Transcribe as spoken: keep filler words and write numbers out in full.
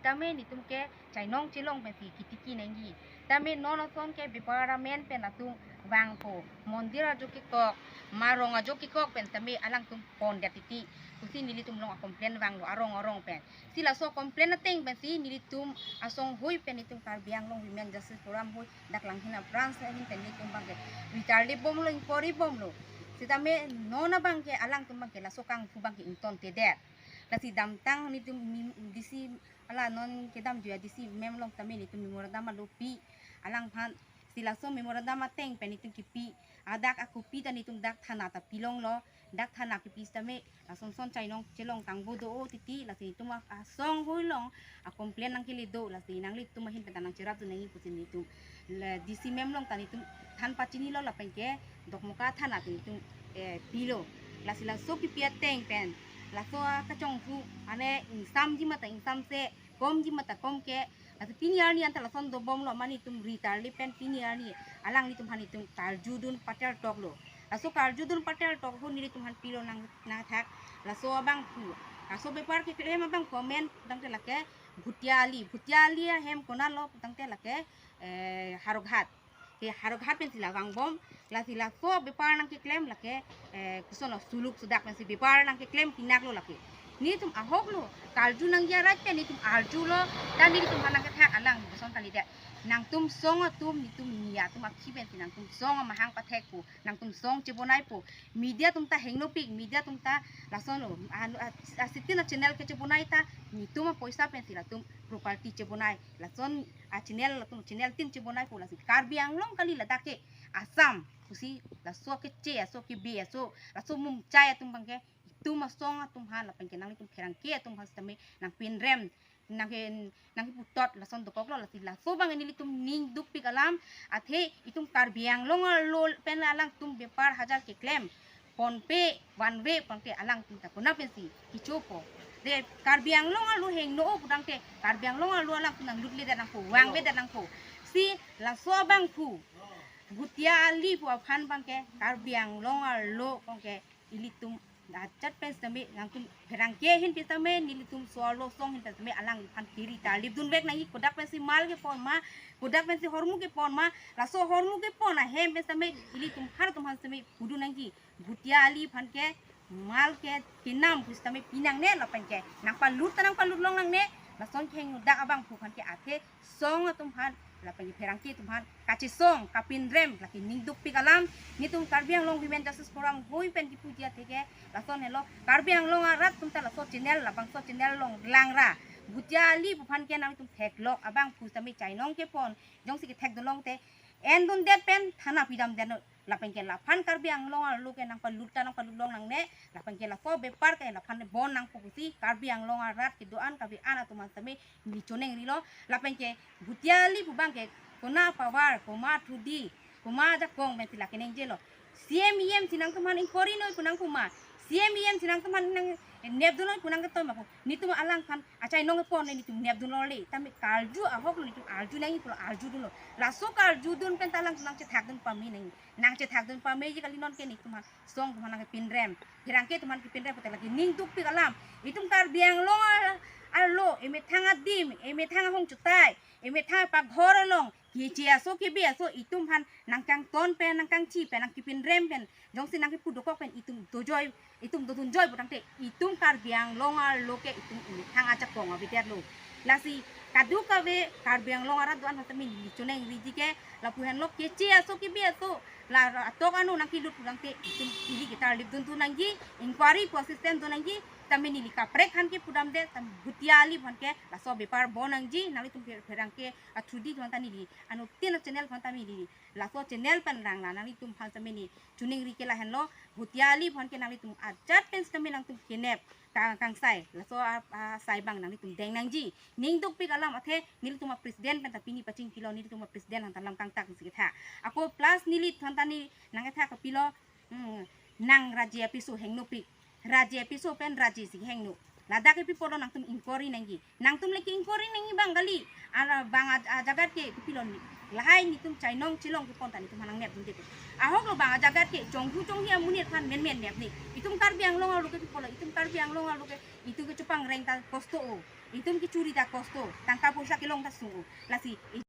Tame netum ke chainong chelong pensi kitiki nangji. Tame non ason ke bepar amen pen latum vangpo. Mondir ajo kekok, ma rong ajo kekok pen tame alangtum pondet titi pusi nelitum along a-complain vanglo arong arong pen. Si laso complain ateng pensi nelitum asong hui pen netum Karbi Anglong Women Justice Forum hui dak Langhin a-branch ahin pen netum abangke ri tarlip bomlo, inquiry bomlo. Sitame non abangke alangtum abangke laso kanghu abangke ingtontedet. Lasi damtang netum mim-, D C ala non kedamjui a-D C ma'am along tame netum memorandum alo pi. Alangphan si laso memorandum ateng pen netum kipi. Adak ako pi ta netum dak thana ta pilonglo. Dak thana kipi sitame lason son chainong chelong tangbo do-o titi, lasi netum a-, asong hui along a-complain nangkele do, lasi nanglitum ahin pen ta nangcherapdun nangji pusi netum le D C ma'am along ta netum than pachinilo lapenke Dokmoka thana ta netum, eh, pilo. Lasi laso kipi ateng pen laso kachonghu ane ingsamji mata ingsamse, komji mata komke. Lasi pini arni anta lason dobomlo, ma netum ri tarlip pen pini arni alanglitum aphan netum karjudun patel toklo. Laso karjudun patel tok ahut nelitum aphan pilo nang, nangthak laso abangphu. Laso bepar keklem abangphu amen putangte lake Bhutia Ali. Bhutia Ali ahem konatlo putangte lake, eh, Howraghat. Ke Howraghat pensi la vangbom, lasi laso bepar nangkeklem lake, eh, kosonlo, suluk sudak pensi bepar nangkeklem pinaklo lake. Netum ahoklo, karju nangji arat pen netum arjulo, ta netum aphan nangkethak alang koson kalidet. Nangtum song atum, netum ni atum akhi pensi nangtum song amahang pathekpo, nangtum song chebonaipo. Media atum ta hengnopik, media atum ta lasonlo, anu, a, a, sitin a-channel kechebonai ta netum apoisa pensi latum property chebonai. Lason a-channel, latum channel tin chebonaipo, lasi Karbi Anglong kali, ladak ke Assam pusi laso keche aso kebe aso, laso mumchai atum abangke itum asong atum aphan lapenke nanglitum pherangke atum aphan sitame nangpinrem, nangke, nangkeputot lason dokoklo. Lasi laso abang nelitum ning dukpik alam, athe itum Karbi Anglong alo pen alangtum bepar hajar keklem, PhonePe, OneWay putangte alangtum ta konat pensi kechopo. De Karbi Anglong alo hengno-o putangte Karbi Anglong alo alangtum nanglut ledet nangpo, vangvedet nangpo. Si laso abangphu Bhutia Ali pu aphan abangke Karbi Anglong alo abangke ilitum ajat pen sitame nangtum pherangke ahin pen sitame, nelitum so-arlo song ahin pen sitame alangliphan kiri tarlipdunvek nangji, kodak pensi mal kepon ma, kodak pensi hormu kepon ma, laso hormu kepon ahem pen sitame ilitum har atum aphan sitame pudun nangji. Bhutia Ali aphan ke mal ke kenam pusitame pinangne lapenke nangpalut ta nangpalut long nangne, lason keheng udak abangphu aphan ke athe song atum aphan lapenke pherangke atum aphan kachesong kapinrem lake ning dukpik alam. Netum Karbi Anglong Women Justice Forum hui pen kipuji athe ke lason helo, Karbi Anglong arat atum ta laso channel, labangso channel along langra Bhutia Ali pu aphan ke nangtum theklok abangphu sitame chainong kepon, jongsi kethekdun longte endundet pen thana pidamdet non. Lapenke laphan Karbi Anglong alo ke nangpalut ta nangpalut long nangne, lapenke laso bepar ke laphan bon nangpo pusi Karbi Anglong arat kedo-an Karbi an atum aphan sitame neli choningrilo. Lapenke Bhutia Ali pu abangke kona power, koma thudi, koma ajakong pensi la kenengjelo. C M E M si nangtum aphan inquiry noi pu nangkoma, C M E M si nangtum aphan nangnepdun noi pu nangketoi ma pu, netum alangphan achainong kepon netum nepdunlo le, tame karju ahoklo, netum arju nangji pulo arjudunlo. Laso karjudun pen ta alangtum nangchethakdun pame nangji. Nangchethakdun pameji kali, nonke netum aphan song atum aphan nangkepinrem, pherangke atum aphan kepinrem pute lake ning dukpik alam. Itum Karbi Anglong al-, alo, emethang adim, emethang ahong chutai, emethang paghor along keche aso kebe aso itum aphan nangkangton pen, nangkangchi pen, nangkepinrem pen, jongsi nangkepu dokok pen itum dojoi, itum dodunjoi putangte itum Karbi Anglong alo ke itum emethang ajakong avedetlo. Lasi kadokave Karbi Anglong arat do-an aphan sitame neli choningriji ke lapu henlo, keche aso kebe aso, la atok ano nangkelut putangte itum ili ketarlipdundun nangji, inquiry pu a-system do nangji. Tame neli kaprek aphan ke pudamde, tame Bhutia Ali aphan ke laso bepar bon nangji, nanglitum pher-, pherangke a-thudi atum aphan ta neli, anuttin a-channel aphan ta neli laso channel pen langla, nanglitum aphan sitame neli choningri ke lahenlo, Bhutia Ali aphan ke nanglitum ajat pen sitame nangtum kenep ka-, kangsai, laso a, asai abang nanglitum deng nangji. Ning dukpik alam athe nelitum a-president pen ta pini pachingkilo, nelitum a-president aphan ta lam kangtak si ketha. Ako plus neli aphan ta neli nangketha kapilo, hmm, nang raje apiso hengnopik. Raje apiso pen raje si hengno. Ladak ke pi apotlo nangtum inquiry nangji. Nangtum le ke-inquiry nangji abang kali. Ara bang a, ajagat ke kopilo ni. Lahai netum chainong chelong kepon ta netum aphan nangnepdunde. Ahoklo bang ajagat ke chonghu chonghi amonit aphan menmen nepne. Itum Karbi Anglong alo ke pi apotlo, itum Karbi Anglong alo ke itum ke chopangreng ta kosto-o. Itum kechuri ta kosto, tangka poisa kelong ta sung-o. Lasi